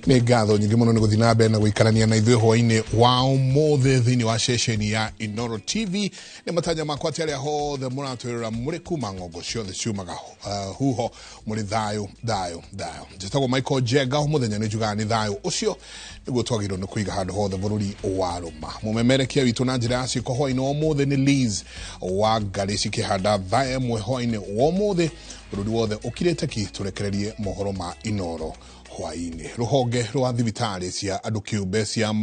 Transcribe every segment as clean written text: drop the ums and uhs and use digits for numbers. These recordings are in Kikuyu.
Nĩ ngatho nyingĩ mũno nĩ gũthiĩ na mbere na gũikarania na ithuĩ hwainĩ wa ũmũthĩ thĩinĩ wa ceceni ya Inoro TV. Nĩ matanya makwa atĩ arĩa hothe mũratwĩrora mũrĩ kuma ng'ongo ciothe ciumaga huho mũrĩ thayũ thayũ thayũ. Njĩtagwo Michael Njenga, mũthenya nĩ njugaga nĩ thayũ ũcio nĩguo twagĩrĩirwo nĩ kũiga handũ hothe bũrũri wa rũma. Mũmemerekia witũ na njĩra ya ciĩko hwainĩ wa ũmũthĩ nĩ Liz wa Ngarĩ cikĩhanda thaa ĩmwe hwainĩ wa ũmũthĩ. Bũrũri wothe ũkirĩte ki, tũrekererie mohoro ma Inoro hwainĩ. Rũhonge rwa thibitarĩ cia andũ kĩũmbe cia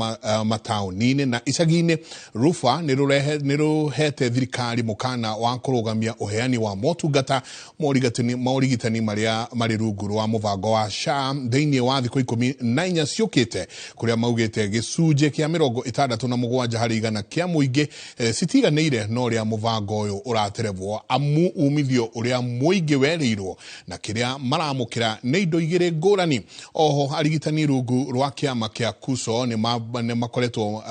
mataũni-inĩ na icagi-inĩ Rufa nĩ rũhete thirikari mũkana wa kũrũgamia ũheani wa motungata ma ũrigitani marĩa marĩ rungu rwa mũbango wa SHA thĩinĩ wa thikũ 14 ciũkĩte, kũrĩa maugĩte gĩcunjĩ kĩa 67 harĩ igana kĩa mũingĩ citiganĩire na ũrĩa mũbango ũyũ ũraterebwo, amu umithio ũrĩa mũingĩ werĩirwo na kĩrĩa maramũkĩra nĩ indo igĩrĩ ngũrani. Oho arigitani rungu rwa kĩama kĩa KUSO nĩ makoretwo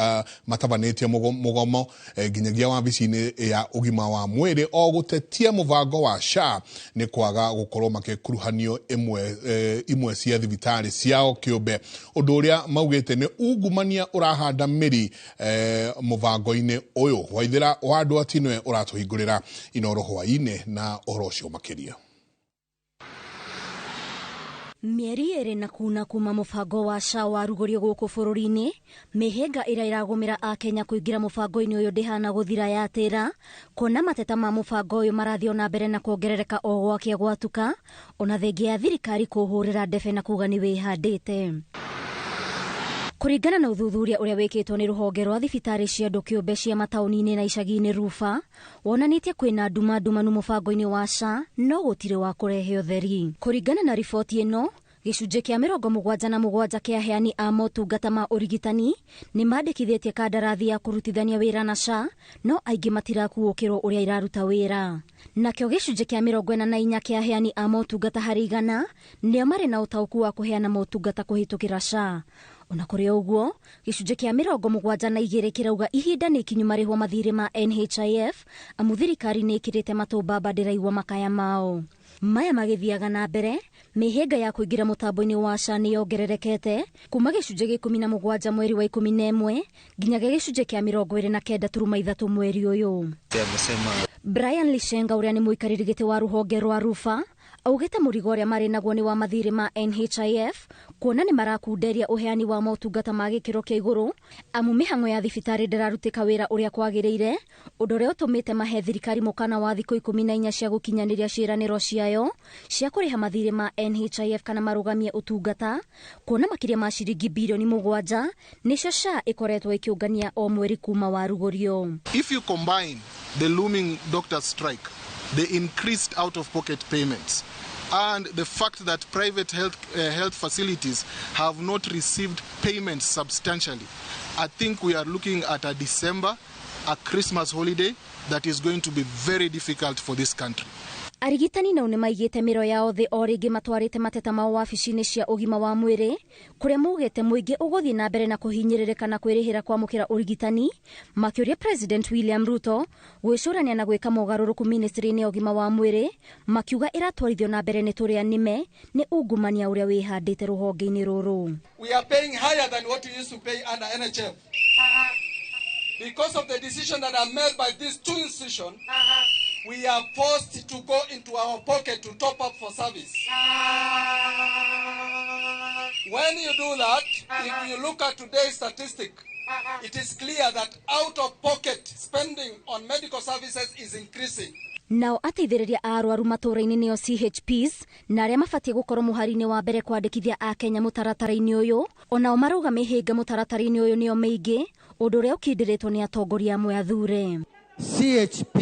matabanĩtie mũgomo nginyagia wabici-inĩ ya ũgima wa mwĩrĩ o gũtetia mũbango wa SHA nĩ kwaga gũkorwo makĩkuruhanio imwe cia thibitarĩ ciao kĩũmbe, ũndũ ũrĩa maugĩte nĩ ungumania ũrahanda mĩri mũbango-inĩ ũyũ. Waithĩra wa andũ atinwe ũratũhingũrĩra Inoro hwainĩ na ũhoro ũcio makĩria. Mĩeri ĩrĩ na kuna kuma mũbango wa SHA warugũrio gũkũ bũrũri-inĩ, mĩhĩnga ĩrĩa ĩragũmĩra Akenya kũingĩra mũbango-inĩ ũyũ ndĩhana gũthira yatĩra, kuona mateta ma mũbango ũyũ marathiĩ na mbere na kuongerereka o gwakĩa gwatuka, ona thengia ya thirikari kũhũrĩra ndebe na kuga nĩ wĩhandĩte. Kũringana na ũthuthuria ũrĩa wĩkĩtwo nĩ rũhonge rwa thibitarĩ cia andũ kĩũmbe cia mataũni-inĩ na icagi-inĩ Rufa, wonanĩtie kwĩna nduma ndumanu mũbango-inĩ wa SHA, no gũtirĩ wa kũrehe ũtheri. Kũringana na riboti ĩno, gĩcunjĩ kĩa 77 kĩa aheani a motungata ma ũrigitani nĩ mandĩkithĩtie kandarathi ya kũrutithania wĩra na SHA, no aingĩ matirakuũkĩrwo ũrĩa iraruta wĩra. Nakĩo gĩcunjĩ kĩa 44 kĩa aheani a motungata harĩ igana nĩo marĩ na ũtaũku wa kũheana motungata kũhĩtũkĩra SHA. Ona kũrĩ ũguo, gĩcunjĩ kĩa 72 kĩrauga ihinda nĩ ikinyu marĩhwo mathirĩ ma NHIF, amu thirikari nĩ ĩkĩrĩte matũ mbamba ndĩraigua makaya mao. Maya magĩthiaga na mbere, mĩhĩnga ya kũingĩra mũtambo-inĩ wa SHA nĩ yongererekete kuma gĩcunjĩ gĩa 17 mweri wa 11 nginya gĩcunjĩ kĩa 29.3 mweri ũyũ. Brian Lishenga ũrĩa nĩ mũikarĩri gĩtĩ wa rũhonge rwa Rufa augĩte mũrigo ũrĩa marĩ naguo nĩ wa mathirĩ ma NHIF, kuona nĩ marakunderia ũheani wa motungata ma gĩkĩro kĩa igũrũ, amu mĩhang'o ya thibitarĩ ndĩrarutĩka wĩra ũrĩa kwagĩrĩire, ũndũ ũrĩa ũtũmĩte mahe thirikari mũkana wa thikũ 14 cia gũkinyanĩria ciĩranĩro ciayo cia kũrĩha mathirĩ ma NHIF kana marũgamie ũtungata, kuona makĩria ma ciringi birioni 7 nĩcio SHA ĩkoretwo ĩkĩũngania o mweri kuma warugũrio. If you combine the looming doctor strike, the increased out-of-pocket payments, and the fact that private health facilities have not received payments substantially, I think we are looking at a December, a Christmas holiday that is going to be very difficult for this country. Arigitani nao nĩ maigĩte mĩro yao thĩ o rĩngĩ matwarĩte mateta mao wabici-inĩ cia ũgima wa mwĩrĩ, kũrĩa maugĩte mũingĩ ũgũthiĩ na mbere na kũhinyĩrĩrĩka na kwĩrĩhĩra kwamũkĩra ũrigitani, makĩũria President William Ruto gwĩcũrania na gwĩka mogarũrũku ministry-inĩ ya ũgima wa mwĩrĩ, makiuga ĩratwarithio na mbere nĩ tũrĩa nĩme nĩ ungumania ũrĩa wĩhandĩte rũhonge-inĩ rũrũ. We are paying higher than what we used to pay under NHF. Because of the decision that are made by these two institutions, we are forced to go into our pocket to top up for service. When you do that, if you look at today's statistic, it is clear that out-of-pocket spending on medical services is increasing. Nao ateithĩrĩria a arwaru matũũra-inĩ nĩo CHPs na arĩa mabatiĩ gũkorwo mũhari-inĩ wa mbere kwandĩkithia Akenya mũtaratara-inĩ ũyũ, onao marauga mĩhĩnga mũtaratara-inĩ ũyũ nĩyo mĩingĩ, ũndũ ũrĩa ũkindĩrĩtwo nĩ atongoria amwe athure. CHP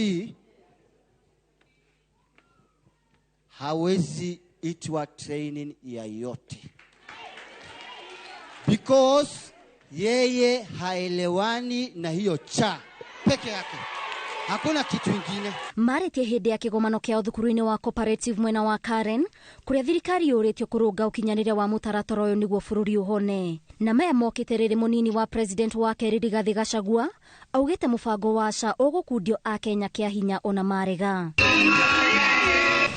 hawezi itwa training yoyote because yeye haelewani na hiyo cha peke yake, hakuna kitu ingine. Marĩtie hĩndĩ ya kĩgomano kĩao thukuru-inĩ wa Cooperative mwena wa Karen, kũrĩa thirikari yũrĩtio kũrũnga ũkinyanĩria wa mũtaratara ũyũ nĩguo bũrũri ũhone. Na maya mokĩte rĩrĩ mũnini wa president wa kerĩ Rigathĩ Gachagua augĩte mũbango wa SHA ũgũkundio Akenya kĩa hinya ona marega.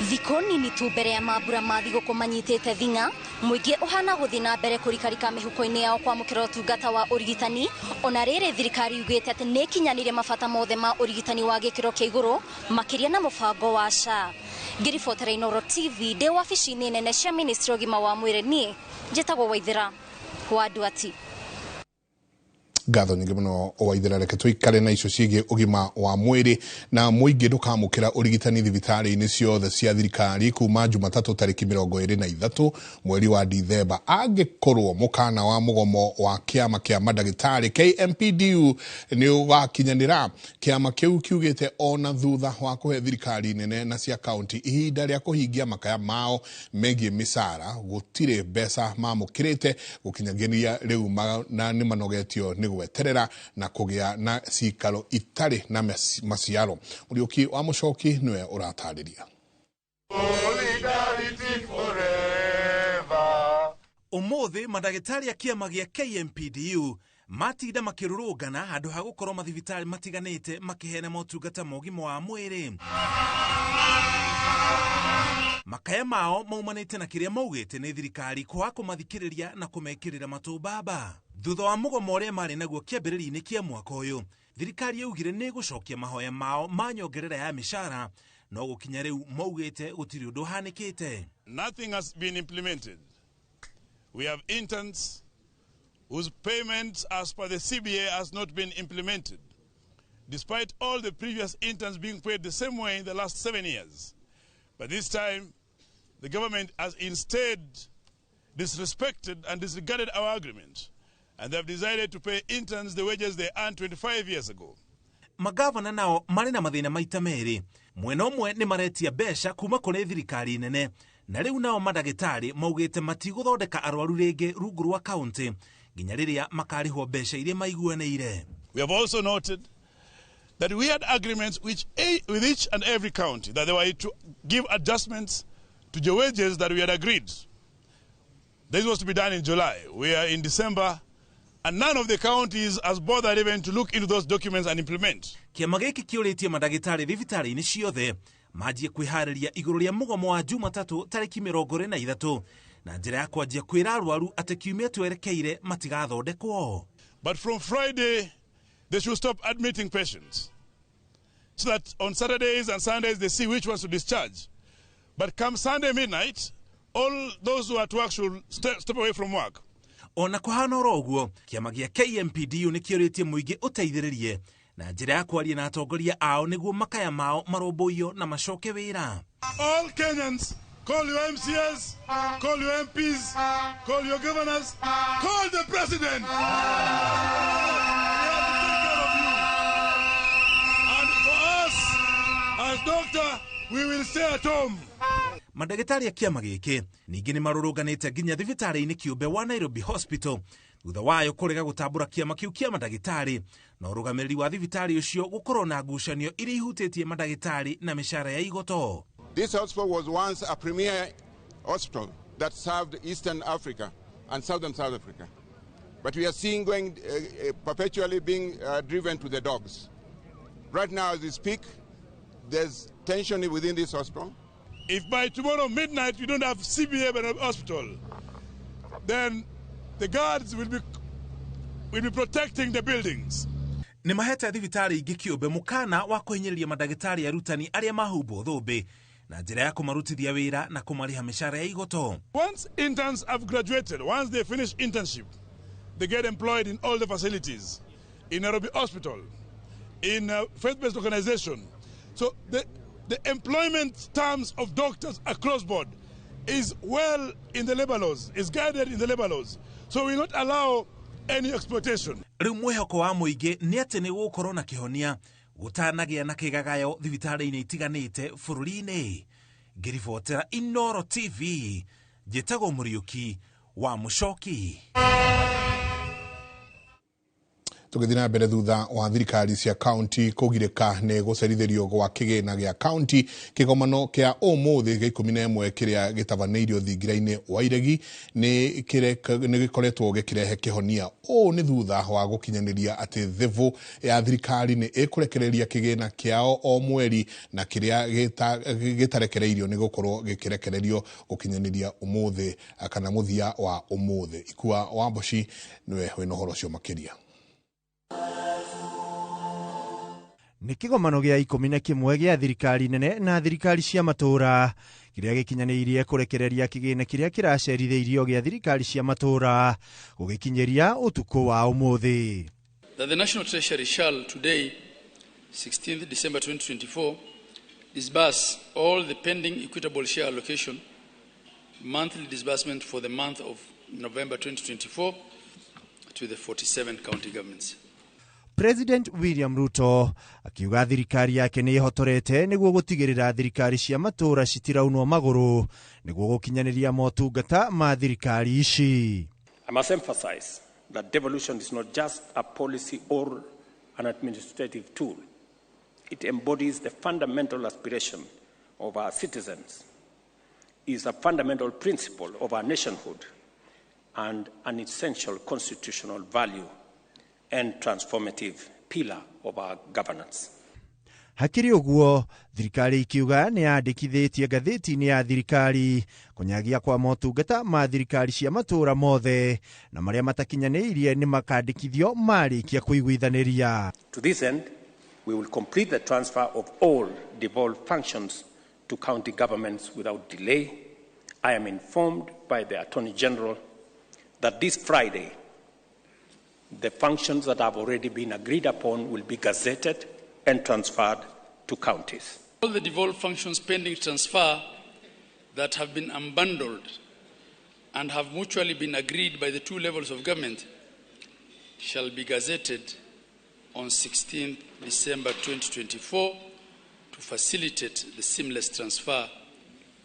Thikũ nini tu mbere ya mambura ma thigũkũ manyitĩte thing'a, mũingĩ ũhana gũthiĩ na mbere kũrikarika mĩhuko-inĩ yao kwamũkĩra ũtungata wa ũrigitani, ona rĩrĩ thirikari yugĩte atĩ nĩ ĩkinyanĩire mabata mothe ma ũrigitani wa gĩkĩro kĩa igũrũ makĩria na mũbango wa SHA. Ngĩribotera Inooro TV ndĩ wabici-inĩ nene cia Ministry ya ũgima wa mwĩrĩ, niĩ njĩtagwo Waithĩra wa Nduati. Ngatho nyingĩ mũno Waithĩra. Reke tũikare na icio ciĩgiĩ ũgima wa mwĩrĩ. Na mũingĩ ndũkamũkĩra ũrigitani thibitarĩ-inĩ ciothe cia thirikari kuma Jumatatũ tarĩki 23 mweri wa Dithemba, angĩkorwo mũkana wa mũgomo wa kĩama kĩa mandagĩtarĩ KMPDU nĩ ũgakinyanĩra. Kĩama kĩu kiugĩte ona thutha wa kũhe thirikari nene na cia kaunti ihinda rĩa kũhingia makaya mao megiĩ mĩcara, gũtirĩ mbeca mamũkĩrĩte gũkinyanĩria rĩu, na nĩ manogetio nĩ gweterera na kũgĩa na cikaro itarĩ na maciaro. Mũriũki wa Mũcoki nĩwe ũratarĩria. Solidarity forever. Ũmũthĩ mandagĩtarĩ a kĩama gĩa KMPDU matinda makĩrũrũngana handũ ha gũkorwo mathibitarĩ matiganĩte makĩheana motungata ma ũgima wa mwĩrĩ. Makaya mao maumanĩte na kĩrĩa maugĩte nĩ thirikari kwaga kũmathikĩrĩria na kũmekĩrĩra matũ mbamba. Thutha wa mũgomo ũrĩa marĩ naguo kĩambĩrĩria-inĩ kĩa mwaka ũyũ, thirikari yaugire nĩ ĩgũcokia mahoya mao ma nyongerera ya mĩcara, no gũkinya rĩu maugĩte gũtirĩ ũndũ ũhanĩkĩte. Nothing has been implemented. We have interns whose payments as per the CBA has not been implemented, despite all the previous interns being paid the same way in the last 7 years. But this time, the government has instead disrespected and disregarded our agreement, and they have decided to pay interns the wages they earned 25 years ago. Magavana nao marĩ na mathĩna maita merĩ. Mwena ũmwe nĩ maretia mbeca kuma kũrĩ thirikari nene, na rĩu nao mandagĩtarĩ maugĩte matigũthondeka arwaru rĩngĩ rungu rwa kaunti nginya rĩrĩa makarĩhwo mbeca iria maiguanĩire. We have also noted that we had agreements with each and every county that they were to give adjustments to the wages that we had agreed. This was to be done in July. We are in December, and none of the counties has bothered even to look into those documents and implement. Kĩama gĩkĩ kĩũrĩtie mandagĩtarĩ thibitarĩ-inĩ ciothe manjie kwĩharĩria igũrũ rĩa mũgomo wa Jumatatũ tarĩki 23 na njĩra ya kwanjia kwĩra arwaru atĩ kiumia twerekeire matigathondekwo. But from Friday, they should stop admitting patients so that on Saturdays and Sundays they see which ones to discharge. But come Sunday midnight, all those who are at work should step away from work. Ona kũhana oro ũguo, kĩama gĩa KMPDU nĩ kĩũrĩtie mũingĩ ũteithĩrĩrie na njĩra ya kwaria na atongoria ao nĩguo makaya mao marũmbũiyo na macoke wĩra. All Kenyans, call your MCAs, call your MPs, call your governors, call the president. We have to take care of you. And for us, as doctor, we will stay at home. Mandagĩtarĩ a kĩama gĩkĩ ningĩ nĩ marũrũnganĩte nginya thibitarĩ-inĩ kĩũmbe wa Nairobi Hospital thutha wayo kũrega gũtambũra kĩama kĩu kĩa mandagĩtarĩ na ũrũgamĩrĩri wa thibitarĩ ũcio gũkorwo na ngucanio iria ihutĩtie mandagĩtarĩ na mĩcara ya igoto. This hospital was once a premier hospital that served Eastern Africa and Southern South Africa. But we are seeing going perpetually being driven to the dogs. Right now, as we speak, there's tension within this hospital. If by tomorrow midnight we don't have CBA at the hospital, then the guards will be protecting the buildings. Nĩ mahete thibitarĩ ingĩ kĩũmbe mũkana wa kũhinyĩrĩria mandagĩtarĩ arutani arĩa mahumbwo thũmbĩ na njĩra ya kũmarutithia wĩra na kũmarĩha mĩcara ya igoto. Once interns have graduated, once they finish internship, they get employed in all the facilities, in Nairobi Hospital, in a faith-based organization. So the employment terms of doctors across board is well in the labor laws, is guided in the labor laws. So we will not allow any exploitation. Rĩu mwĩhoko wa mũingĩ nĩ atĩ nĩ gũgũkorwo na kĩhonia gũtanagĩa na kĩgagayo thibitarĩ-inĩ itiganĩte bũrũri-inĩ. Ngĩribotera Inooro TV, njĩtagwo Mũriũki wa Mũcoki. Tũgĩthiĩ na mbere thutha wa thirikari cia kaunti kũgirĩka nĩ gũcerithĩrio gwa kĩgĩna gĩa kaunti, kĩgomano kĩa ũmũthĩ gĩa 11 kĩrĩa gĩtabanĩirio thingira-inĩ wa Iregi nĩ gĩkoretwo gĩkĩrehe kĩhonia. Ũũ nĩ thutha wa gũkinyanĩria atĩ thĩvũ ya thirikari nĩ ĩkũrekereria kĩgĩna kĩao o mweri na kĩrĩa gĩtarekereirio nĩ gũkorwo gĩkĩrekererio gũkinyanĩria ũmũthĩ kana mũthia wa ũmũthĩ. Ikua Wamboci nĩwe wĩna ũhoro ũcio makĩria. Nĩ kĩgomano gĩa 11 gĩa thirikari nene na thirikari cia matũũra kĩrĩa gĩkinyanĩirie kũrekereria kĩgĩna kĩrĩa kĩracerithĩirio gĩa thirikari cia matũũra gũgĩkinyĩria ũtukũ wa ũmũthĩ. That the National Treasury shall today, 16th December 2024, disburse all the pending equitable share allocation monthly disbursement for the month of November 2024 to the 47 county governments. President William Ruto akiuga thirikari yake nĩ ĩhotorete nĩguo gũtigĩrĩra thirikari cia matũũra citiraunwo magũrũ nĩguo gũkinyanĩria motungata ma thirikari ici. I must emphasize that devolution is not just a policy or an administrative tool. It embodies the fundamental aspiration of our citizens, is a fundamental principle of our nationhood, and an essential constitutional value and transformative pillar of our governance. Hakĩrĩ ũguo, thirikari ikiuga nĩ yandĩkithĩtie ngathĩti-inĩ ya thirikari kũnyagia kwa motungata ma thirikari cia matũũra mothe na marĩa matakinyanĩirie nĩ makandĩkithio marĩkia kũiguithanĩria. To this end, we will complete the transfer of all devolved functions to county governments without delay. I am informed by the Attorney General that this Friday, the functions that have already been agreed upon will be gazetted and transferred to counties. All the devolved functions pending transfer that have been unbundled and have mutually been agreed by the two levels of government shall be gazetted on 16th December 2024 to facilitate the seamless transfer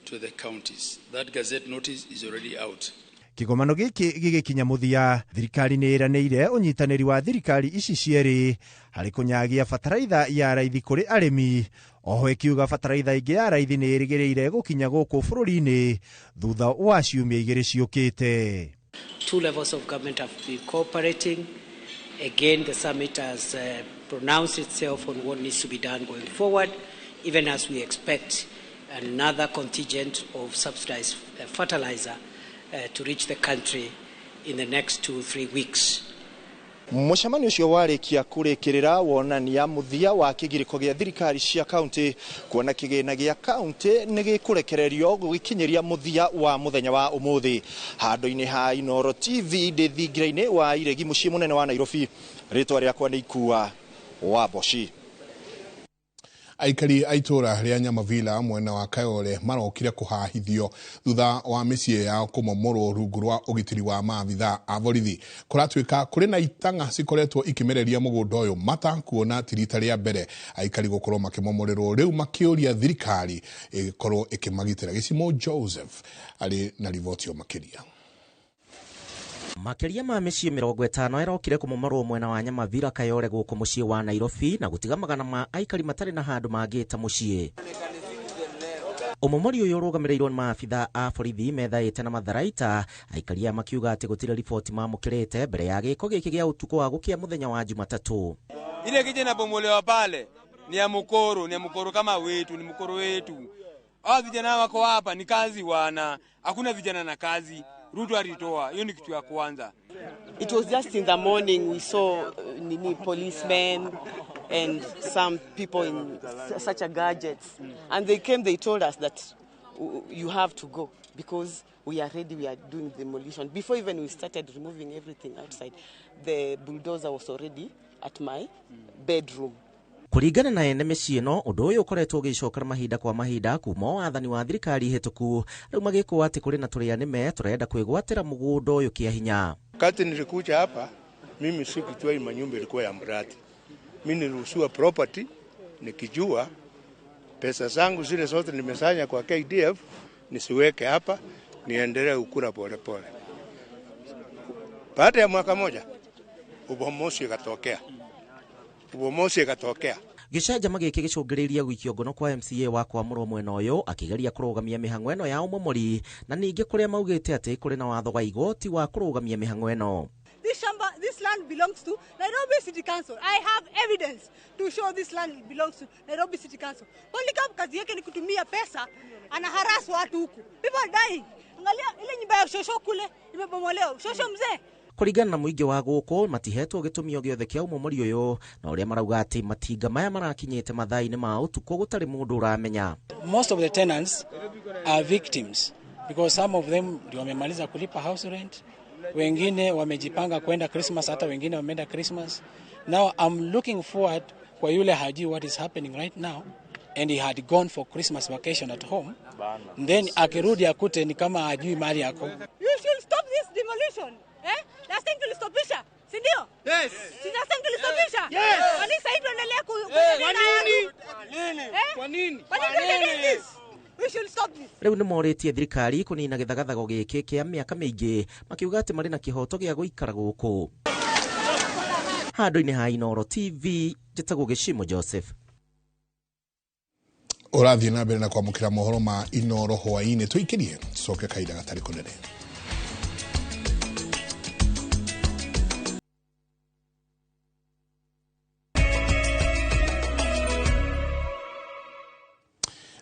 to the counties. That gazette notice is already out. Kĩgomano gĩkĩ gĩgĩkinya mũthia, thirikari nĩ ĩranĩire ũnyitanĩri wa thirikari ici cierĩ harĩ kũnyagia bataraitha ya raithi kũrĩ arĩmi. Oho ĩkiuga bataraitha ĩngĩ ya raithi nĩ ĩrĩgĩrĩire gũkinya gũkũ bũrũri-inĩ thutha wa ciumia igĩrĩ ciũkĩte. Two levels of government have been cooperating. Again, the summit has pronounced itself on what needs to be done going forward, even as we expect another contingent of subsidized fertilizer to reach the country in the next 2-3 weeks. Mũcemanio ũcio warĩkia kũrĩkĩrĩra wonania mũthia wa kĩgirĩko gĩa thirikari cia kaunti kuona kĩgĩna gĩa kaunti nĩ gĩkũrekererio gũgĩkinyĩria mũthia wa mũthenya wa ũmũthĩ. Handũ-inĩ ha Inooro TV ndĩ thingira-inĩ wa Iregi mũciĩ mũnene wa Nairobi, rĩtwa rĩakwa nĩ Ikua Wamboci. Aikari a itũũra rĩa Nyamavila mwena wa Kayole marokire kũhahithio thutha wa mĩciĩ yao kũmomorwo rungu rwa ũgitĩri wa maabithaa a borithi. Kũratuĩka kũrĩ na itang'a cikoretwo ikĩmereria mũgũnda ũyũ mata kuona ti rita rĩa mbere aikari gũkorwo makĩmomorerwo, rĩu makĩũria thirikari ĩkorwo ĩkĩmagitĩra. Gĩcimo Joseph arĩ na riboti makĩria. Makĩria ma mĩciĩ 50 ĩrokire kũmomorwo mwena wa Nyamavila Kayole gũkũ mũciĩ wa Nairobi na gũtiga magana ma aikari matarĩ na handũ mangĩta mũciĩ. Ũmomori ũyũ ũrũgamĩrĩirwo nĩ maabithaa a borithi methaĩte na matharaita, aikari aya makiuga atĩ gũtirĩ riboti mamũkĩrĩte mbere ya gĩko gĩkĩ gĩa ũtukũ wa gũkĩa mũthenya wa Jumatatũ. Ile kije inabomolewa pale ni ya mukoro, ni ya mukoro kama wetu, ni mukoro wetu. Hawa vijana wako hapa ni kazi wana, hakuna vijana na kazi. Ruto alitoa, hiyo ni kitu ya kwanza. It was just in the morning we saw policemen and some people in such a gadgets, and they came, they told us that you have to go because we are ready, we are doing demolition. Before even we started removing everything outside, the bulldozer was already at my bedroom. Kũringana na ene mĩciĩ ĩno, ũndũ ũyũ ũkoretwo ũgĩcokera mahinda kwa mahinda kuma wathani wa thirikari hĩtũku, rĩu magĩkwo atĩ kũrĩ na tũrĩa nĩme tũrenda kwĩgwatĩra mũgũnda ũyũ kĩa hinya. Wakati nilikuja hapa mimi sikujua hii manyumba ilikuwa ya mradi. Mimi niliruhusiwa property nikijua pesa zangu zile zote nimesanya kwa KDF nisiweke hapa niendelee kukula pole pole. Baada ya mwaka moja Ubomosi ikatokea. Ubomosi ikatokea. Gĩcanjama gĩkĩ gĩcũngĩrĩirie gũikio ngono kwa MCA wa kwamũrwo mwena ũyũ akĩgeria kũrũgamia mĩhang'o ĩno ya ũmomori na ningĩ kũrĩa maugĩte atĩ kũrĩ na watho wa igoti wa kũrũgamia mĩhang'o ĩno. This land belongs to Nairobi City Council. I have evidence to show this land belongs to Nairobi City Council. Polycarp kazi yake ni kutumia pesa, anaharass watu huku. People are dying. Angalia ile nyumba ya shosho kule imebomolewa. Shosho mzee. Kũringana na mũingĩ wa gũkũ matihetwo gĩtũmi o gĩothe kĩa ũmomori ũyũ na ũrĩa marauga atĩ matinga maya marakinyĩte mathaa-inĩ ma ũtukũ gũtarĩ mũndũ ũramenya. Most of the tenants are victims because some of them ndio wamemaliza kulipa house rent, wengine wamejipanga kwenda Christmas, hata wengine wameenda Christmas. Now I'm looking forward kwa yule hajui what is happening right now and he had gone for Christmas vacation at home. Then akirudi akute ni kama hajui mali yako. You should stop this demolition. Eh? Last time tulistopisha, si ndio? Yes. Si last time tulistopisha? Yes. Kwa nini sasa tuendelee ku Kwa nini? Kwa nini? Kwa nini? We should stop this. Rĩu nĩ morĩtie thirikari kũnina gĩthagathago gĩkĩ kĩa mĩaka mĩingĩ makiuga atĩ marĩ na kĩhoto gĩa gũikara gũkũ. Handũ-inĩ ha Inooro TV njĩtagwo Gĩcimo Joseph. Ũrathiĩ na mbere na kwamũkĩra mohoro ma Inooro hwaĩ-inĩ, tũikĩrie tũcoke kahinda gatarĩ kũnene.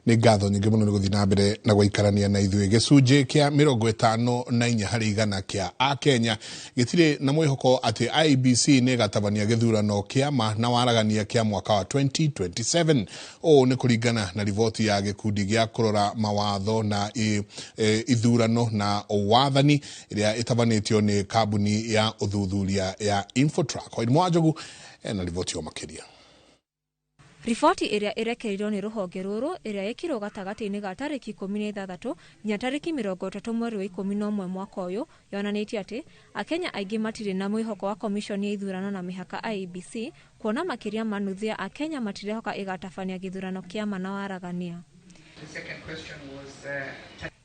Nĩ ngatho nyingĩ mũno nĩ gũthiĩ na mbere na gũikarania na ithuĩ. Gĩcunjĩ kĩa 54 harĩ igana kĩa Akenya gĩtirĩ na mwĩhoko atĩ IEBC nĩ ĩgatabania gĩthurano kĩa ma na waragania kĩa mwaka wa 2027. Ũũ nĩ kũringana na riboti ya gĩkundi gĩa kũrora mawatho na ithurano na wathani ĩrĩa ĩtabanĩtio nĩ kambuni ya ũthuthuria ya Infotrack. Wairimu wa Njogu ena riboti o makĩria. Riboti ĩrĩa ĩrekereirio nĩ rũhonge rũrũ ĩrĩa ĩkirwo gatagatĩ-inĩ ga tarĩki 16 nginya tarĩki 30 mweri wa 11 mwaka ũyũ yonanĩtie atĩ Akenya aingĩ matirĩ na mwĩhoko wa komishoni ya ithurano na mĩhaka IEBC kuona makĩria ma nuthu ya Akenya matirehoka ĩgatabania gĩthurano kĩa ma na waragania.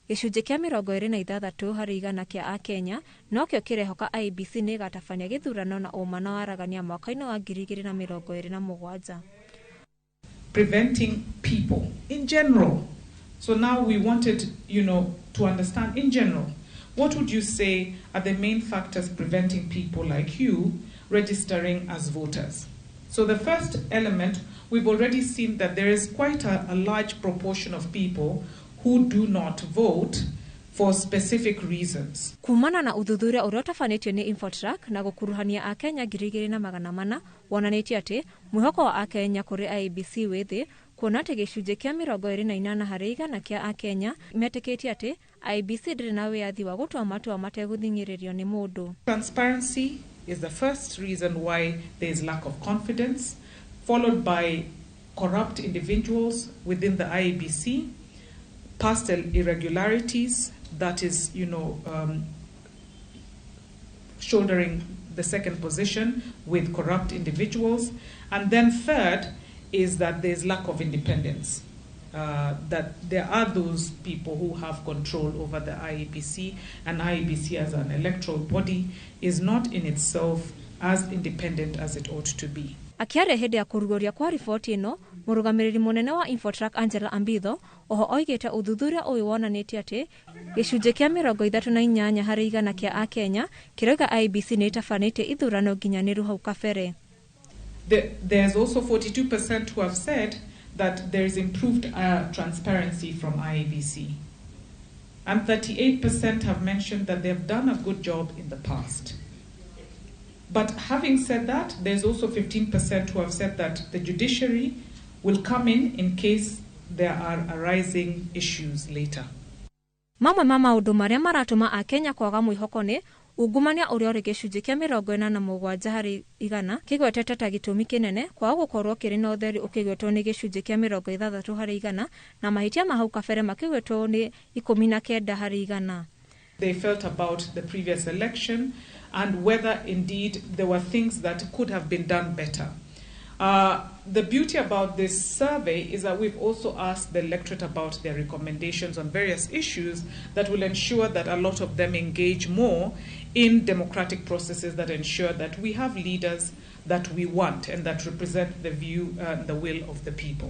Gĩcunjĩ kĩa 26 harĩ igana kĩa Akenya nokĩo kĩrehoka IEBC nĩ ĩgatabania gĩthurano na ũma na waragania mwaka-inĩ wa 2027. Preventing people in general. So now we wanted, to understand in general, what would you say are the main factors preventing people like you registering as voters? So the first element, we've already seen that there is quite a large proportion of people who do not vote for specific reasons. Kumana na uthuthuria uria utabanĩtio nĩ Infotrack na gũkuruhania Akenya 2400 wonanĩtie atĩ mwĩhoko wa Akenya kũrĩ IEBC wĩ thĩ kuona atĩ gĩcunjĩ kĩa 28 harĩ igana kĩa Akenya metĩkĩtie atĩ IEBC ndĩrĩ na wĩyathi wa gũtua matua mategũthing'ĩrĩrio nĩ mũndũ. Transparency is the first reason why there is lack of confidence, followed by corrupt individuals within the IEBC, past irregularities, that is, shouldering the second position with corrupt individuals. And then third is that there's lack of independence, that there are those people who have control over the IEBC, and IEBC as an electoral body is not in itself as independent as it ought to be. Akiaria hĩndĩ ya kũrugũria kwa riboti ĩno, mũrũgamĩrĩri mũnene wa Infotrack Angela Ambitho oho oigĩte ũthuthuria ũyũ wonanĩtie atĩ gĩcunjĩ kĩa 38 harĩ igana kĩa Akenya kĩrauga IEBC nĩ ĩtabanĩtie ithurano nginyanĩru hau kabere. There's also 42% who have said that there is improved transparency from IEBC. And 38% have mentioned that they have done a good job in the past. But having said that, there's also 15% who have said that the judiciary will come in case there are arising issues later. Mamwe ma maũndũ marĩa maratũma Akenya kwaga mwĩhoko nĩ ungumania ũrĩa ũrĩ gĩcunjĩ kĩa 47 harĩ igana kĩgwetete ta gĩtũmi kĩnene kwaga gũkorwo kĩrĩ na ũtheri ũkĩgwetwo nĩ gĩcunjĩ kĩa 60 harĩ igana na mahĩtia ma hau kabere makĩgwetwo nĩ 19 harĩ igana. They felt about the previous election and whether indeed there were things that could have been done better. The beauty about this survey is that we've also asked the electorate about their recommendations on various issues that will ensure that a lot of them engage more in democratic processes that ensure that we have leaders that we want and that represent the view and the will of the people.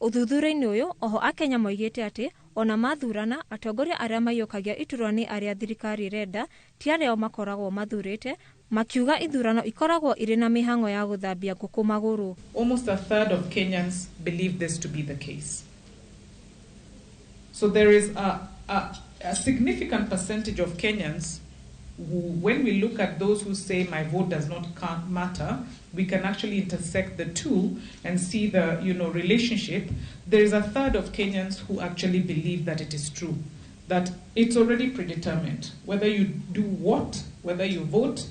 Ũthuthuria-inĩ ũyũ oho akenya moigĩte atĩ ona mathurana atongoria arĩa maiyũkagia iturwa nĩ arĩa thirikari ĩrenda ti arĩa o makoragwo mathurĩte, makiuga ithurano ikoragwo irĩ na mĩhang'o ya gũthambia ngũkũ magũrũ. Almost a third of Kenyans believe this to be the case. So there is a significant percentage of Kenyans who, when we look at those who say my vote does not matter, we can actually intersect the two and see the relationship. There is a third of Kenyans who actually believe that it is true, that it's already predetermined. Whether you do what, whether you vote,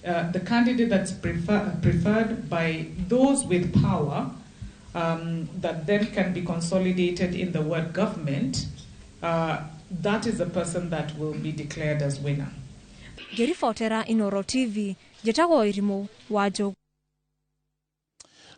the candidate that's preferred by those with power, that then can be consolidated in the word government, that is the person that will be declared as winner. Ngĩribotera Inoro TV, njĩtagwo Irimũ wa Njogu.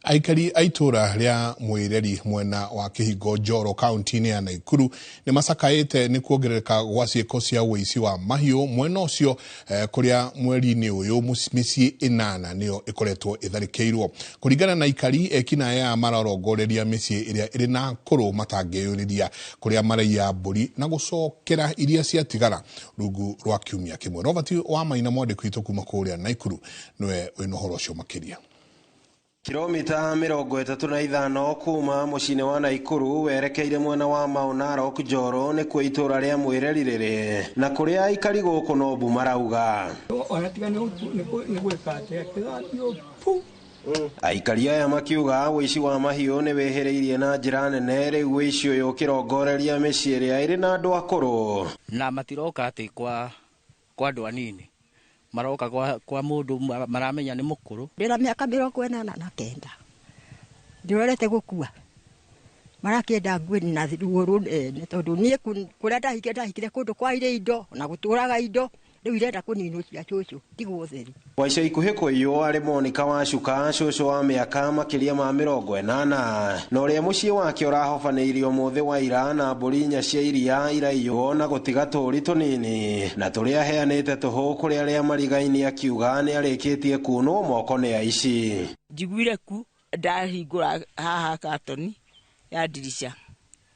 Aikari a itũra rĩa Mwĩreri mwena wa Kĩhingo Njoro kaunti-inĩ ya Naikuru nĩ macakaĩte nĩ kuongerereka gwa ciĩko cia ũici wa mahiũ mwena ũcio, kũrĩa mweri-inĩ ũyũ mĩciĩ 8 nĩyo ĩkoretwo ĩtharĩkĩirwo. Kũringana na aikari, ekinaĩ aya mararongoreria mĩciĩ ĩrĩa ĩrĩ na akũrũ matangĩyũrĩria, kũrĩa maraiya mbũri na gũcokera iria ciatigara rungu rwa kiumia kĩmwe. Robert wa Maina, mwandĩki witũ kuma kũrĩa Naikuru, nĩwe wĩna ũhoro ũcio makĩria. Kilomita 35 kuma mũciĩ-inĩ wa Naikuru werekeire mwena wa Mau Narok Njoro nĩkuo itũra rĩa Mwĩreri rĩrĩ, na kũrĩa aikari gũkũ no mbu marauga. Aikari aya makiuga ũici wa mahiũ nĩ wĩhĩrĩirie na njĩra nene, rĩu ũici ũyũ ũkĩrongoreria mĩciĩ ĩrĩa ĩrĩ na andũ akũrũ. Na matiroka atĩ kwa andũ anini, maroka kwa mundu maramenya ni mukuru. Ndĩna mĩaka 89 ndĩrorete gũkua, marakĩenda ngue na ruo rũnene tondũ niĩ kũrĩa ndahikire kũndũ kwaire indo na gũtũraga indo, rĩu irenda kũninwo cia cũcũ tigwo ũtheri. Kwa ica ikuhĩ kũiywo arĩ Monica Wacuka, cũcũ wa mĩaka makĩria ma 80, na ũrĩa mũciĩ wake ũrahobanĩirio mũthĩ wa ira na mbũri 4 cia iria iraiywo na gũtiga tũũri tũnini na tũrĩa aheanĩte tũhũ kũrĩ arĩa marigaini, akiuga nĩ arĩkĩtie kunwo moko nĩ aici. Njiguire ku ndahingũra haha katoni ya ndirica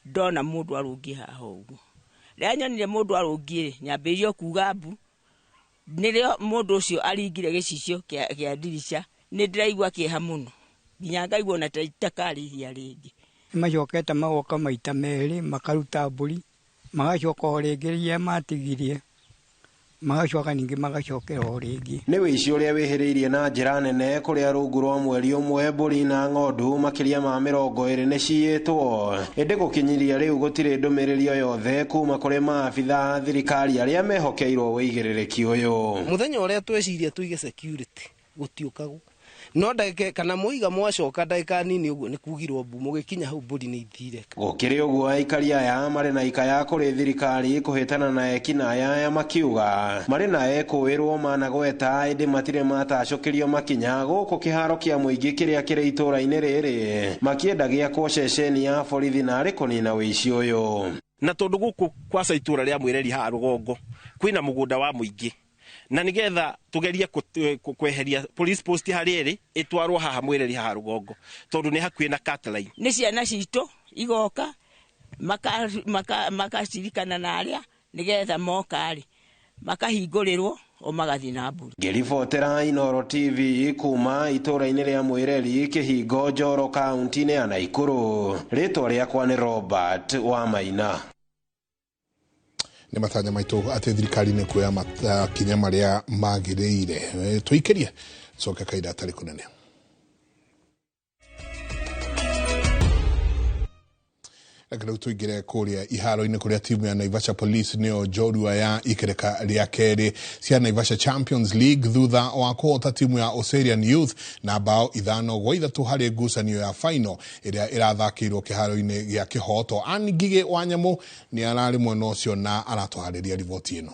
ndona mũndũ arũngiĩ haha ũguo. Rĩrĩa nyonire mũndũ arũngiĩ rĩ, nyambĩrĩirie kuga mbu. Nĩrĩo mũndũ ũcio aringire gĩcicio kĩa ndirica, nĩ ndĩraigua kĩeha mũno nginya ngaigua ona ta itakarĩhia rĩngĩ. Nĩmacokete magoka maita merĩ makaruta mbũri, magacoka o rĩngĩ iria matigirie, magacoka ningĩ magacokera o rĩngĩ. Nĩ ũici ũrĩa wĩhĩrĩirie na njĩra nene kũrĩa rungu rwa mweri ũmwe mbũri na ng'ondu makĩria ma 20 nĩ ciyĩtwo, ĩndĩ gũkinyiria rĩu gũtirĩ ndũmĩrĩri o yothe kuma kũrĩ maabitha a thirikari arĩa mehokeirwo ũigĩrĩrĩki ũyũ. Mũthenya ũrĩa tweciria tũige security gũtiũkagwo, no ndagĩka kana mũiga mwacoka ndagĩka nini ũguo nĩ kugirwo mbu, mũgĩkinya hau mbũri nĩ ithire. Gũkĩrĩ ũguo aikari aya marĩ na ikaya kũrĩ thirikari kũhĩtana na ekinaĩ aya makiuga marĩ na ekũĩrwo managweta, ĩndĩ matirĩ matacũkĩrio makinya gũkũ kĩharo kĩa mũingĩ kĩrĩa kĩrĩ itũra-inĩ rĩrĩ, makĩenda gĩakwo ceceni ya borithi na arĩ kũnina ũici ũyũ. Na tondũ gũkũ kwaca itũra rĩa Mwĩreri haha rũgongo kwĩna mũgũnda wa mũingĩ, na nigetha tugerie kweheria police post harĩa ĩrĩ ĩtwarwo haha Mwĩreri haha rũgongo tondũ nĩ hakuhĩ na Catline. Nĩ ciana citũ igoka makacirikana na arĩa nĩgetha moka rĩ makahingũrĩrwo o magathiĩ na mbũri. Ngĩribotera Inoro TV kuma itũra-inĩ rĩa Mwĩreri Kĩhingo Njoro kaunti-inĩ ya Naikuru, rĩtwa rĩakwa nĩ Robert wa Maina. Nĩ matanya maitũ atĩ thirikari nĩ kuoya makinya marĩa magĩrĩire. Tũikĩrie coke kaida atarĩ kũnene. Reke rĩu tũingĩre kũrĩa iharo-inĩ kũrĩa timu ya Naivasha Police nĩyo njorua ya ikereka rĩa kerĩ cia Naivasha Champions League thutha wa kũhota timu ya Oserian Youth na bao 5-3 harĩ ngucanio ya final ĩrĩa ĩrathakĩirwo kĩharo-inĩ gĩa Kĩhoto. Ann Ngigĩ wa Nyamũ nĩ ararĩ mwena ũcio na aratũharĩria riboti ĩno.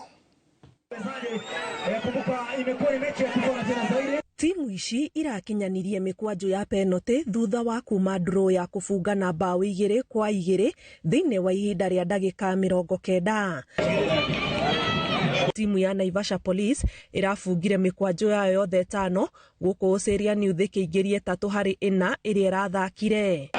Timu ici irakinyanirie mĩkwanjo ya penalty thutha wa kuma draw ya kũbungana bao 2-2 thĩinĩ wa ihinda rĩa ndagĩka 90. Timu ya Naivasha Police ĩrabungire mĩkwanjũ yayo yothe 5 gũkũ Oserian Youth ĩkĩingĩria 3-4 ĩrĩa ĩrathakire.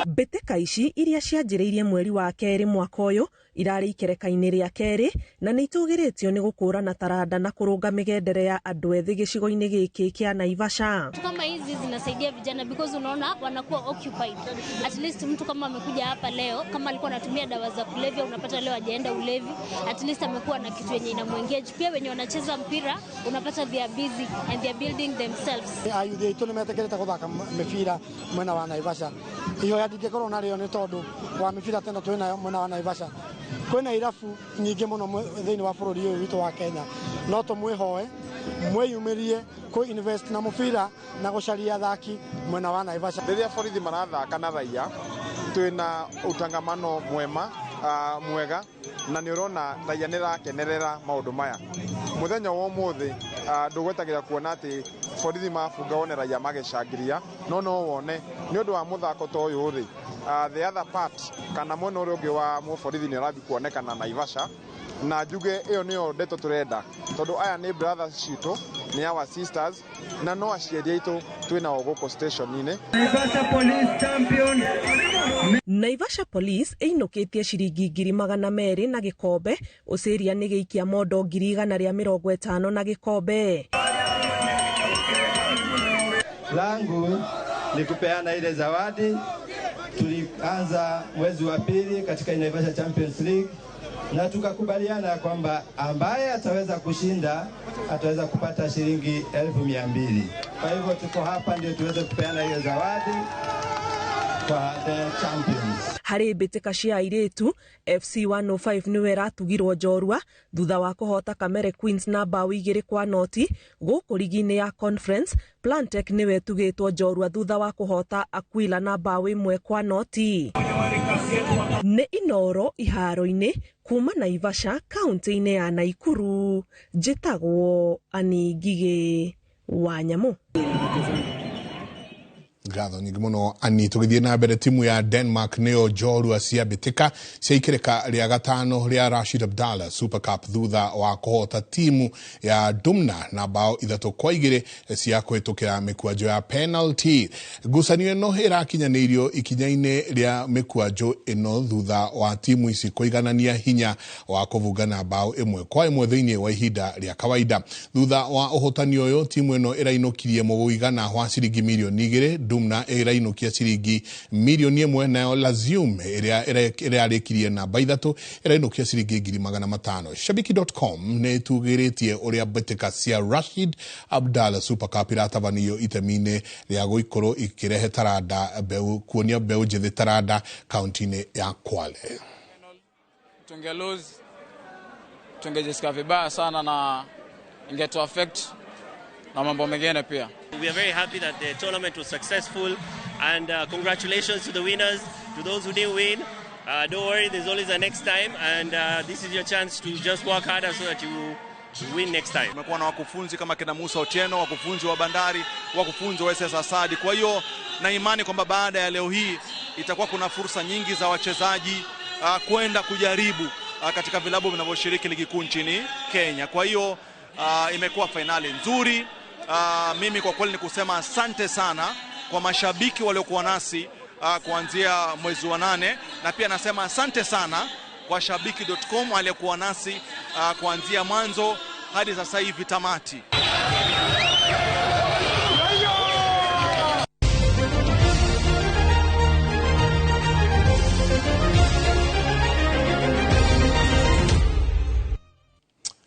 Mbĩtĩka ici iria cianjĩrĩirie mweri wa 2 mwaka ũyũ irarĩ ikereka-inĩ rĩa 2 na nĩ itũgĩrĩtio nĩ gũkũrana taranda na kũrũnga mĩgendere ya andũ ethĩ gĩcigo-inĩ gĩkĩ kĩa Naivasha. Kama hizi zinasaidia vijana because unaona wanakuwa occupied. At least mtu kama amekuja hapa leo, kama alikuwa anatumia dawa za kulevya, unapata leo hajaenda ulevi, at least amekuwa na kitu yenye inamuengage. Pia wenye wanacheza mpira unapata they are busy and they are building themselves. Ayuthi aitũ nĩ metĩkĩrĩte gũthaka mĩbira mwena wa Naivasha. Ihoya ndingĩkorwo narĩo nĩ tondũ wa mĩbira teno twĩ nayo mwena wa Naivasha. Kwĩna irabu nyingĩ mũno thĩinĩ wa bũrũri ũyũ witũ wa Kenya, no tũmwĩhoe mwĩyumĩrie kũ invest na mũbira na gũcaria athaki mwena wa Naivasha. Rĩrĩa borithi marathaka na raia twĩna utangamano mwema mwega, na nĩ ũrona raia nĩ rakenerera maũndũ maya. Mũthenya wa ũmũthĩ ndũgwetagĩra kuona atĩ borithi mabunga wone raia magĩcangiria, no wone nĩ ũndũ wa mũthako ta ũyũ rĩ, the other part kana mwena ũrĩa ũngĩ wa mũborithi nĩ ũrathiĩ kuonekana Naivasha, na njuge ĩyo nĩyo ndeto tũrenda tondũ aya nĩ brothers citũ, nĩ our sisters na no aciari aitũ twĩnao gũkũ station-inĩ. Naivasha Police champion. Naivasha Police ĩinũkĩtie ciringi 200,000 na gĩkombe, Oserian nĩ gĩikia mondo 150,000 na gĩkombe. Langu ni kupeana ile zawadi. Tulianza mwezi wa 2 katika Naivasha Champions League na tukakubaliana kwamba ambaye ataweza kushinda ataweza kupata shilingi 200,000. Kwa hivyo tuko hapa ndio tuweze kupeana hiyo zawadi kwa the champions. Harĩ mbĩtĩka cia airĩtu, FC 105 nĩwe ĩratugirwo njorua thutha wa kũhota Kamere Queens na mbaũ 2-0 gũkũ rigi-inĩ ya Conference. Plantec nĩwe ĩtugĩtwo njorua thutha wa kũhota Aquila na mbaũ 1-0. Nĩ Inoro iharo-inĩ kuma Naivasha kaunti-inĩ ya Naikuru, njĩtagwo Annie Ngigĩ wa Nyamũ. Ngatho nyingĩ mũno Ani. Tũgĩthiĩ na mbere, timu ya Denmark nĩyo njorua cia mbĩtĩka cia ikereka rĩa 5 rĩa Rashid Abdallah Super Cup thutha wa kũhota timu ya Dumna na bao 3-2 cia kũhĩtũkĩra mĩkwanjo ya penalty. Ngucanio ĩno ĩrakinyanĩirio ikinya-inĩ rĩa mĩkwanjo ĩno thutha wa timu ici kũiganania hinya wa kũbungana bao 1-1 thĩinĩ wa ihinda rĩa kawaida. Thutha wa ũhotani ũyũ, timu ĩno ĩrainũkirie mũigana wa ciringi mirioni 2, Dumna ĩrainũkia ciringi mirioni 1, nayo Lazium ĩrĩa ĩrarĩkirie namba 3 ĩrainũkia ciringi 500,000. Shabiki.com nĩ ĩtugĩrĩtie ũrĩa mbĩtĩka cia Rashid Abdallah Super Cup iratabanio itemi-inĩ rĩa gũikorwo ikĩrehe taranda mbeũ, kuonia mbeũ njĩthĩ taranda kaunti-inĩ ya Kwale. Tunge lose, tungejisikia vibaya sana na ingetu affect na mambo mengine pia. We are very happy that the tournament was successful, and congratulations to the winners. To those who didn't win, don't worry, there's always a next time, and this is your chance to just work harder so that you win next time. Tumekuwa na wakufunzi kama kina Musa Otieno, wakufunzi wa Bandari, wakufunzi wa SS Asadi. Kwa hiyo na imani kwamba baada ya leo hii itakuwa kuna fursa nyingi za wachezaji kwenda kujaribu katika vilabu vinavyoshiriki ligi kuu nchini Kenya. Kwa hiyo imekuwa finali nzuri. Mimi kwa kweli ni kusema asante sana kwa mashabiki waliokuwa nasi kuanzia mwezi wa 8, na pia nasema asante sana kwa shabiki.com waliokuwa nasi kuanzia mwanzo hadi sasa hivi tamati.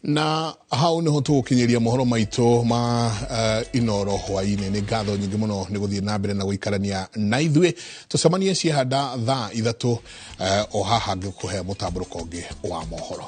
Na hau niho tũgũkinyĩria mohoro maitũ ma Inoro hwainĩ. Nĩ ngatho nyingĩ mũno nĩ gũthiĩ na mbere na gũikarania na ithuĩ. Tũcemanie ciehanda thaa 3 o haha ngĩkũhe mũtambũrũko ũngĩ wa mohoro.